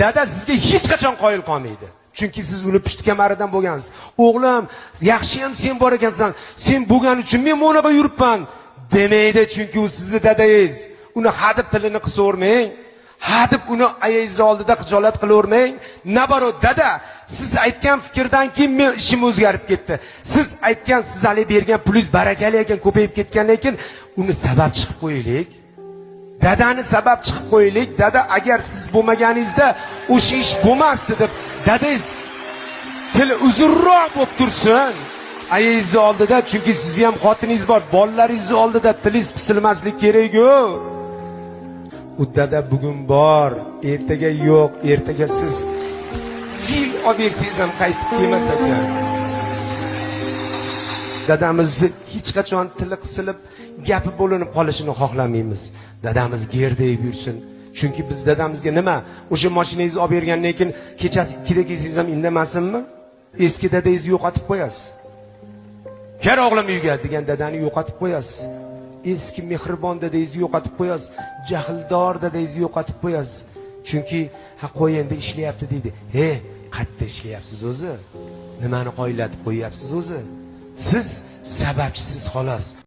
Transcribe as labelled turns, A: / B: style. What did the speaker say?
A: Dada sizga hech qachon qoyil qolmaydi. Chunki siz uni pushti kamaridan bo'lgansiz. O'g'lim, yaxshiyam sen bor ekansan. Sen bo'lgani uchun men bunaqa yuribman demaydi, chunki u sizni dadangiz. Uni hadeb tilini qisavermang. Hadeb uni ayangizni oldida xijolat qilavermang. Наоборот, dada, siz aytgan fikrdan keyin men ishim o'zgarib ketdi. Siz aytgan, siz hali bergan pulingiz barakali ekan, ko'payib ketgandan keyin uni sabab chiqib qo'yaylik. Dadani sabab chiqib qo'yaylik. Dada, agar siz bo'lmaganingizda o'sha ish bo'lmasdi deb dadangiz tili uzunroq bo'lib tursin. Ayangizni oldida, chunki sizni ham xotiningiz bor, bolalaringizni oldida tilingiz qisilmaslik kerak-ku. U dada bugun bor, ertaga yo'q, ertaga siz fil olib bersangiz ham qaytib kelmas ekan. Dadamizni hech qachon tili qisilib, gapi bo'linib qolishini xohlamaymiz. Dadamiz gerdayib yursin. Chunki biz dadamizga nima, o'sha mashinangizni olib bergandan keyin kechasi 2da kelsangiz ham indamasinmi? Eski dadangizni yo'qotib qo'yasiz. Kel o'g'lim uyga degan dadani yo'qotib qo'yasiz. Eski mehribon dadangizni yo'qotib qo'yasiz. Jahldor dadangizni yo'qotib qo'yasiz. Chunki ha qo'y endi ishlayapti deydi. He, qayerda ishlayapsiz o'zi? Nimani qoyillatib qo'yyapsiz o'zi? Siz sababchisiz xolos.